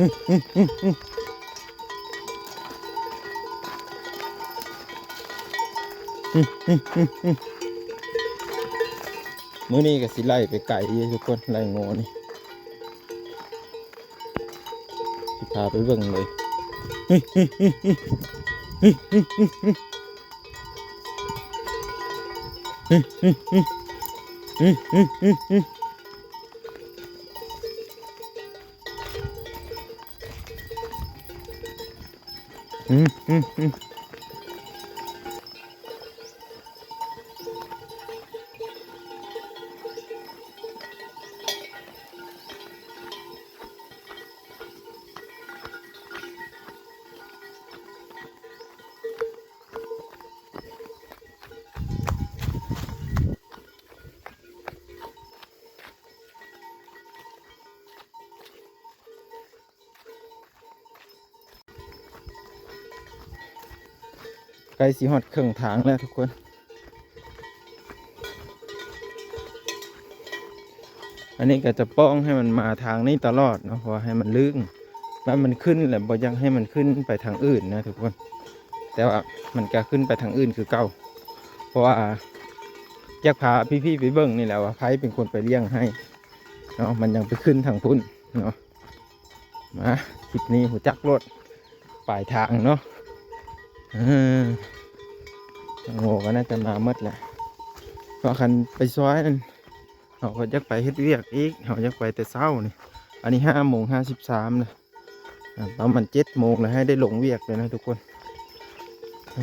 ມື້ນີ້ກໍຊິໄລ່ໄປໄກຢູ່ທຸກຄົນ ໄລ່ງົວນີ້ ຊິພາໄປເບິ່ງເລີຍ. ໃກ້ຊິຮອດເຄິ່ງທາງແລ້ວທຸກຄົນ. ອັນນີ້ກໍຈະປ້ອງໃຫ້ມັນມາທາງນີ້ຕະຫຼອດເນາະ ເພາະວ່າໃຫ້ມັນລຶ້ງ ແລ້ວມັນຂຶ້ນ ແລ້ວບໍ່ຢາກໃຫ້ມັນຂຶ້ນໄປທາງອື່ນນະທຸກຄົນ. ແຕ່ວ່າມັນກໍຂຶ້ນໄປທາງອື່ນຄືເກົ່າ ເພາະວ່າຢາກພາພີ່ໆໄປເບິ່ງນີ້ແຫຼະວ່າໃຜເປັນຄົນໄປລ້ຽງໃຫ້ເນາະ ມັນຍັງໄປຂຶ້ນທາງພຸ້ນເນາະ. ມາ ຄລິບນີ້ຮູ້ຈັກໂລດ ປາຍທາງເນາະ. ເອີ ງົວກໍໜ້າຈະມາໝົດແຫຼະ ເພາະຄັນໄປຊອຍນັ້ນ ເຮົາກໍຢາກໄປເຮັດວຽກອີກ ເຮົາຢາກໄປແຕ່ເຊົ້ານີ້. ອັນນີ້ຫ້າໂມງຫ້າສິບສາມແລ້ວ ອ່າ ປະມານເຈັດໂມງແລ້ວ ໃຫ້ໄດ້ລົງວຽກແລ້ວນະທຸກຄົນ. ເອີ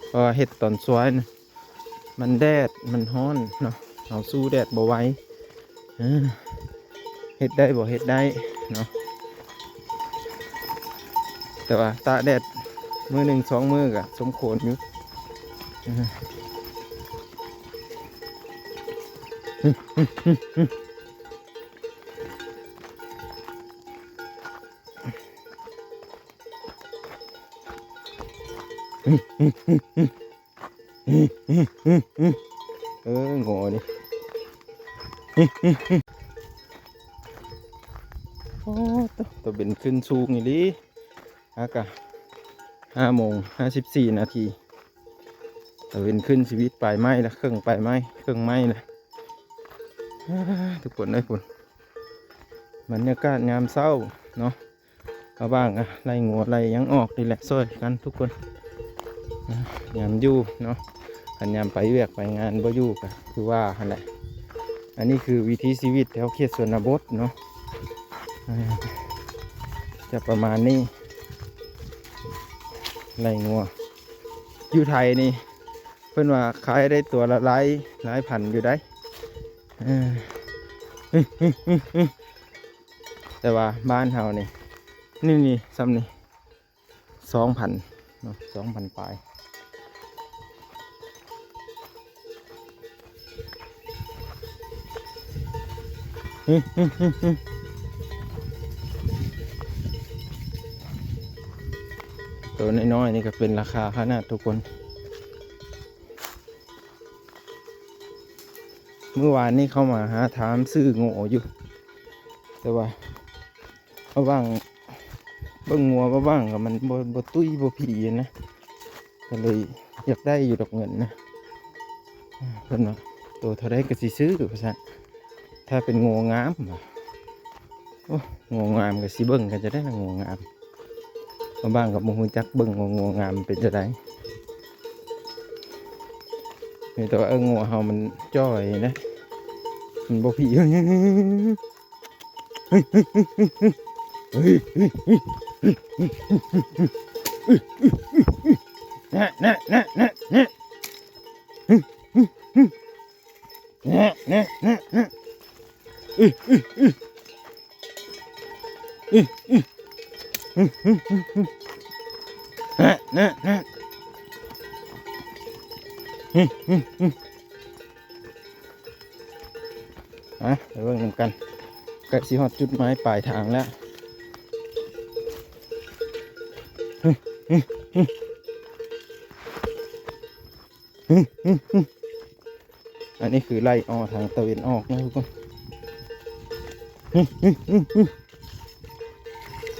ເພາະວ່າເຮັດຕອນຊອຍນະ ມັນແດດ ມັນຮ້ອນເນາະ ເຮົາສູ້ແດດບໍ່ໄຫວ. ເອີ ເຮັດໄດ້ບໍ່ເຮັດໄດ້ເນາະ ແຕ່ວ່າຕາກແດດມື້ໜຶ່ງສອງມື້ກໍສົມຄວນຢູ່. ເອີ ເອີ ງົວນີ້ ໂອ້ ຕາເວັນຂຶ້ນສູງອີ່ຫຼີ. ອາກາດຫ້າໂມງຫ້າສິບສີ່ນາທີ ຕາເວັນຂຶ້ນ ຊີວິດປາຍໄມ້ລະ ເຄິ່ງປາຍໄມ້ ເຄິ່ງໄມ້ລະ. ອາ ທຸກຄົນເອີຍ ພຸ້ນ ບັນຍາກາດຍາມເຊົ້າເນາະ ກະຫວ່າງ ອາ ໄລ່ງົວໄລ່ຫຍັງອອກນີ້ແຫຼະ ຊ່ອຍກັນທຸກຄົນ. ອາ ຍາມຢູ່ເນາະ ຄັນຍາມໄປວຽກໄປງານບໍ່ຢູ່ກະຄືວ່າຫັ້ນແຫຼະ. ອັນນີ້ຄືວິຖີຊີວິດແຖວເຂດຊົນນະບົດເນາະ ອາ ຈະປະມານນີ້ ໄລ່ງົວ. ຢູ່ໄທນີ້ເພິ່ນວ່າຂາຍໄດ້ຕົວລະຫຼາຍ ຫຼາຍພັນຢູ່ໃດ໋ ເອີ ແຕ່ວ່າບ້ານເຮົານີ້ ນີ້ໆ ຊ່ຳນີ້ ສອງພັນເນາະ ສອງພັນປາຍ. ໂຕນ້ອຍໆນີ້ກໍເປັນລາຄາຂະໜາດທຸກຄົນ. ມື້ວານນີ້ເຂົ້າມາຫາຖາມຊື້ງົວຢູ່ ແຕ່ວ່າ ລະຫວ່າງເບິ່ງງົວ ລະຫວ່າງກັບມັນບໍ່ ບໍ່ຕຸ້ຍບໍ່ຜີນະ ກໍເລີຍຢາກໄດ້ຢູ່ດອກເງິນນະ. ເພິ່ນວ່າໂຕເທົ່າໃດກໍຊິຊື້ວ່າຊັ້ນ ຖ້າເປັນງົວງາມວ່າ. ໂອ້ ງົວງາມກໍຊິເບິ່ງກັນຈະໄດ້ລະ ງົວງາມ ລະຫວ່າງກໍບໍ່ຮູ້ຈັກເບິ່ງວ່າງົວງາມເປັນຈັ່ງໃດ. ມີແຕ່ວ່າ ເອີ ງົວເຮົາມັນຈ່ອຍນະ ມັນບໍ່ຜີ. ນະ ນະ ນະ ນະ ນະ ນະ ນະ ນະ ນະ ນະ ນະ ນະ ມາ ໄປເບິ່ງນຳກັນ ໃກ້ຊິຮອດຈຸດໝາຍປາຍທາງແລ້ວ. ອັນນີ້ຄືໄລ່ອອກທາງຕາເວັນອອກນະທຸກຄົນ.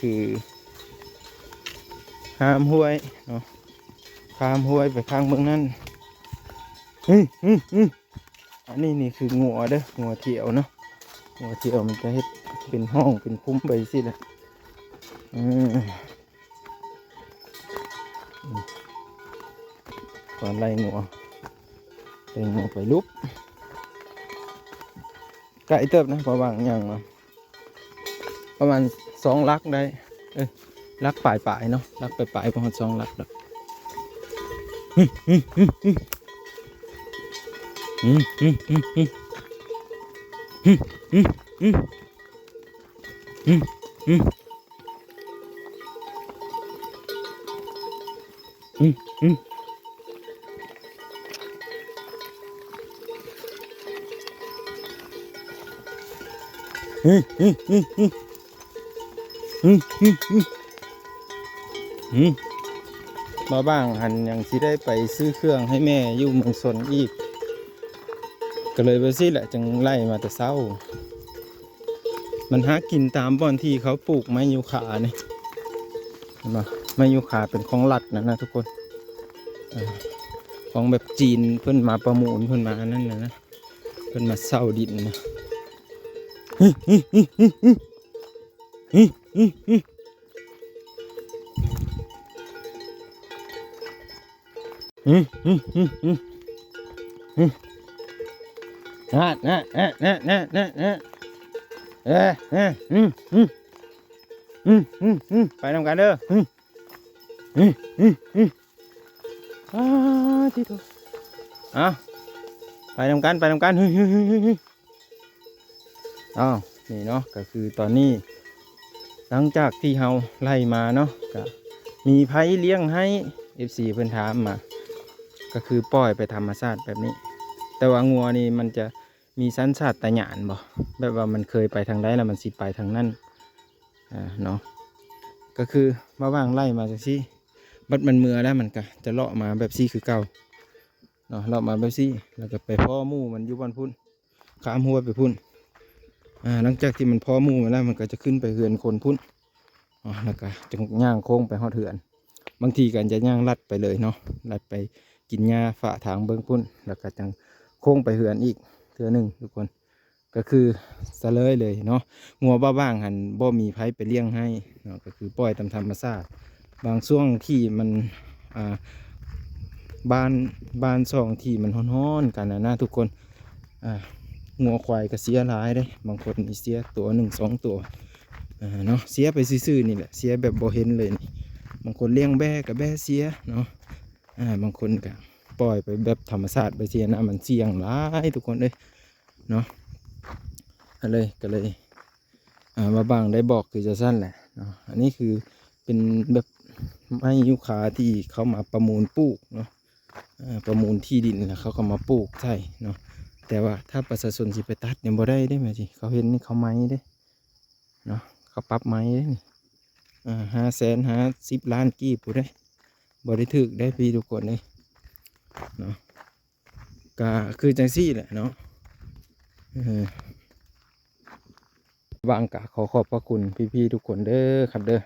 ຄືຂ້າມຫ້ວຍເນາະ ຂ້າມຫ້ວຍໄປຂ້າງເບື້ອງນັ້ນ. ເຮີ້ຍ ເຮີ້ຍ ເຮີ້ຍ ອັນນີ້ນີ້ຄືງົວເດີ້ ງົວທຽວເນາະ ງົວທຽວມັນຈະເຮັດເປັນຮ່ອງເປັນພຸມໄປຊີ້ແຫຼະ. ເອີ ການໄລ່ງົວ ໄລ່ງົວໄປລຸບ ໄກເຕີບນະ ປະມານຫຍັງວະ ປະມານສອງຫຼັກໄດ້ ເອີ ຫຼັກປາຍໆເນາະ ຫຼັກປາຍໆ ບໍ່ຮອດສອງຫຼັກດອກ. ບໍ່ບາງຫັ້ນຍັງຊິໄດ້ໄປຊື້ເຄື່ອງໃຫ້ແມ່ຢູ່ເມືອງຊົນອີກ ກໍເລີຍແບບຊີ້ແຫຼະ ຈຶ່ງໄລ່ມາແຕ່ເຊົ້າ. ມັນຫາກິນຕາມບ່ອນທີ່ເຂົາປູກໄມ້ຢູຄານີ້ ເຫັນບໍ່? ໄມ້ຢູຄາເປັນຂອງລັດນັ້ນນະທຸກຄົນ ເອີ ຂອງແບບຈີນເພິ່ນມາປະມູນ ເພິ່ນມາອັນນັ້ນນະ ເພິ່ນມາເຊົ່າດິນນະ. ອືມ ອືມ ອືມ ອືມ ອືມ ອືມ. ນະ ນະ ນະ ນະ ນະ ນະ ນະ ເອີ ເອີ ອືມ ອືມ ອືມ ອືມ ອືມ ໄປນຳກັນເດີ ອືມ ອືມ ອືມ ອືມ ອາ ຕິໂທ ເອົາ ໄປນຳກັນ ໄປນຳກັນ ເຮີ້ຍ ເຮີ້ຍ ເຮີ້ຍ ເຮີ້ຍ ເອົາ ນີ້ເນາະ ກໍຄືຕອນນີ້ ຫຼັງຈາກທີ່ເຮົາໄລ່ມາເນາະ ກໍມີໃຜລ້ຽງໃຫ້ ເອັຟຊີ ເພິ່ນຖາມມາ ກໍຄືປ່ອຍໄປທຳມະຊາດແບບນີ້ ແຕ່ວ່າງົວນີ້ມັນຈະມີສັນຊາດຕະຍານບໍ່ ແບບວ່າມັນເຄີຍໄປທາງໃດ ແລ້ວມັນຊິໄປທາງນັ້ນ ອາ ເນາະ ກໍຄືມາວາງໄລ່ມາຈັ່ງຊີ້ ບັດມັນເມືອແລ້ວມັນກໍຈະເລາະມາແບບຊີ້ຄືເກົ່າເນາະ ເລາະມາແບບຊີ້ ແລ້ວກໍໄປພໍ້ໝູ່ມັນຢູ່ບ່ອນພຸ້ນ ຂ້າມຮົ້ວໄປພຸ້ນ ອາ ຫຼັງຈາກທີ່ມັນພໍ້ໝູ່ມາແລ້ວ ມັນກໍຈະຂຶ້ນໄປເຮືອນຄົນພຸ້ນ ອາ ແລ້ວກໍຈຶ່ງຍ່າງໂຄ້ງໄປຮອດເຮືອນ ບາງທີກໍຈະຍ່າງລັດໄປເລີຍເນາະ ລັດໄປກິນຫຍ້າຝາທາງເບິ່ງພຸ້ນ ແລ້ວກໍຈັ່ງໂຄ້ງໄປເຮືອນອີກເທື່ອໜຶ່ງທຸກຄົນ ກໍຄືສະເລີຍເລີຍເນາະ ງົວບ້າບ້າງຫັ້ນບໍ່ມີໃຜໄປລ້ຽງໃຫ້ເນາະ ກໍຄືປ່ອຍຕາມທຳມະຊາດ ບາງຊ່ວງທີ່ມັນ ອ່າ ບ້ານ ບ້ານຊ່ອງທີ່ມັນຮ້ອນໆກັນນະນະທຸກຄົນ ອ່າ ງົວຄວາຍກໍເສຍຫຼາຍເດ້ ບາງຄົນນີ້ເສຍຕົວໜຶ່ງສອງຕົວ ອ່າ ເນາະ ເສຍໄປຊື່ໆນີ້ແຫຼະ ເສຍແບບບໍ່ເຫັນເລີຍນີ້ ບາງຄົນລ້ຽງແບ້ກໍແບ້ເສຍເນາະ ອ່າ ບາງຄົນກໍປ່ອຍໄປແບບທຳມະຊາດໄປຊີ້ນະ ມັນສ່ຽງຫຼາຍທຸກຄົນເອີຍເນາະ ກໍເລີຍ ກໍເລີຍ ອ່າ ມາບັງໄດ້ບອກຄືຈັ່ງຊັ້ນແຫຼະເນາະ ອັນນີ້ຄືເປັນແບບໄມ້ຢູຄາທີ່ເຂົາມາປະມູນປູກເນາະ ເອີ ປະມູນທີ່ດິນແລ້ວເຂົາກໍມາປູກໃສ່ເນາະ ແຕ່ວ່າຖ້າປະຊາຊົນຊິໄປຕັດນີ້ບໍ່ໄດ້ເດ້ ແມ່ນຊິ ເຂົາເຫັນນີ້ເຂົາໄໝເດ້ເນາະ ເຂົາປັບໄໝເດ້ນີ້ ເອີ ຫ້າແສນ ຫ້າສິບລ້ານກີບພຸ້ນເດ້ ບໍ່ໄດ້ຖືກເດ້ພີ່ທຸກຄົນເອີຍເນາະ ກໍຄືຈັ່ງຊີ້ແຫຼະເນາະ ເອີ ບາງກະຂໍຂອບພະຄຸນພີ່ໆທຸກຄົນເດີຄັບເດີ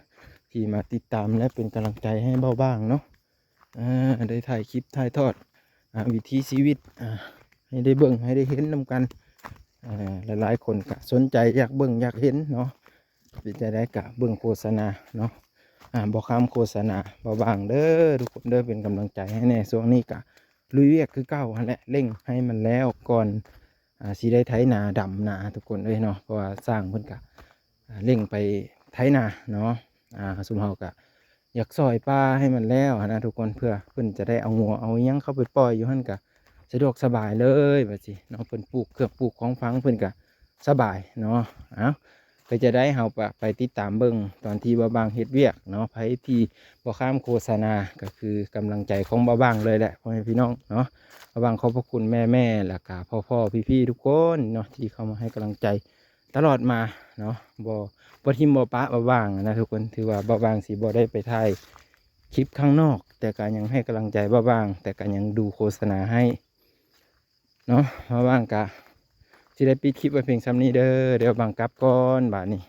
ທີ່ມາຕິດຕາມ ແລະ ເປັນກຳລັງໃຈໃຫ້ເບົາບາງເນາະ ອ່າ ໄດ້ຖ່າຍຄລິບຖ່າຍທອດ ອ່າ ວິຖີຊີວິດ ອ່າ ໃຫ້ໄດ້ເບິ່ງໃຫ້ໄດ້ເຫັນນຳກັນ ອ່າ ຫຼາຍໆຄົນກະສົນໃຈຢາກເບິ່ງຢາກເຫັນເນາະ ເປັນຈັ່ງໃດກະເບິ່ງໂຄສະນາເນາະ ອ່າ ບໍ່ຂ້າມໂຄສະນາເບົາບາງເດີທຸກຄົນເດີ ເປັນກຳລັງໃຈໃຫ້ແດ່ ຊ່ວງນີ້ກະລຸຍວຽກຄືເກົ່າຫັ້ນແຫຼະ ເລັ່ງໃຫ້ມັນແລ້ວກ່ອນ ອ່າ ຊິໄດ້ໄຖນາດຳນາທຸກຄົນເອີຍເນາະ ເພາະວ່າຊ່າງເພິ່ນກະ ອ່າ ເລັ່ງໄປໄຖນາເນາະ ອ່າ ຊຸມເຮົາກະຢາກຊອຍປ່າໃຫ້ມັນແລ້ວຫັ້ນນະທຸກຄົນ ເພື່ອເພິ່ນຈະໄດ້ເອົາງົວເອົາຫຍັງເຂົ້າໄປປ່ອຍຢູ່ຫັ້ນກະສະດວກສະບາຍເລີຍວ່າຊີ້ເນາະ ເພິ່ນປູກເຄື່ອງປູກຂອງຝັງເພິ່ນກະສະບາຍເນາະ ເອົ້າ ເປັນຈັ່ງໃດເຮົາກະໄປຕິດຕາມເບິ່ງຕອນທີ່ເບົາບາງເຮັດວຽກເນາະ ໃຜທີ່ບໍ່ຂ້າມໂຄສະນາ ກໍຄືກຳລັງໃຈຂອງເບົາບາງເລີຍແຫຼະ ພໍ່ແມ່ພີ່ນ້ອງເນາະ ເບົາບາງຂອບພະຄຸນແມ່ໆ ແລ້ວກະພໍ່ໆ ພີ່ໆທຸກຄົນເນາະ ທີ່ເຂົ້າມາໃຫ້ກຳລັງໃຈ ຕະຫຼອດມາເນາະ ບໍ່ ບໍ່ຖິ້ມບໍ່ປະເບົາບາງນະທຸກຄົນ ຖືວ່າເບົາບາງຊິບໍ່ໄດ້ໄປຖ່າຍຄລິບຂ້າງນອກ ແຕ່ກະຍັງໃຫ້ກຳລັງໃຈເບົາບາງ ແຕ່ກະຍັງດູໂຄສະນາໃຫ້ເນາະ ເບົາບາງກະຊິໄດ້ປິດຄລິບໄວ້ພຽງສ່ຳນີ້ເດີ ດຽວເບົາບາງກັບກ່ອນບາດນີ້